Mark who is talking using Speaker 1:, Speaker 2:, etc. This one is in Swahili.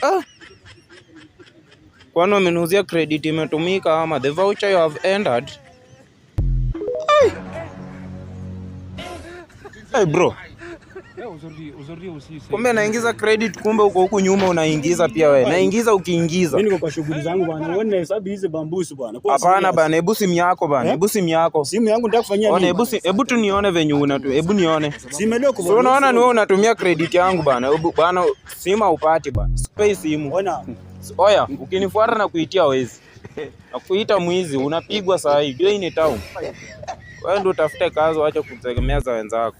Speaker 1: Ah. Kwani wameniuzia credit imetumika ama the voucher you have entered? Hey bro. Kumbe naingiza credit, kumbe uko huku nyuma unaingiza pia wewe. Naingiza ukiingiza.
Speaker 2: Mimi niko kwa shughuli zangu bwana. Wewe unahesabu hizi bambusu bwana.
Speaker 1: Hapana bana, hebu simu yako bana.
Speaker 2: Eh?
Speaker 1: Hebu simu yako.
Speaker 2: Simu yangu nataka kufanyia
Speaker 1: Ona,
Speaker 2: nini?
Speaker 1: hebu tu nione venye unatu, hebu nione.
Speaker 2: Simu leo kwa.
Speaker 1: So unaona ni wewe unatumia credit yangu bana. Hebu bana, simu haupati bana. Sipei simu.
Speaker 2: Ona.
Speaker 1: Oya, ukinifuata na kuitia wezi. Na kuita mwizi, unapigwa saa hii. Jua hii ni town. Wewe ndio utafute kazi, wacha kutegemea za wenzako.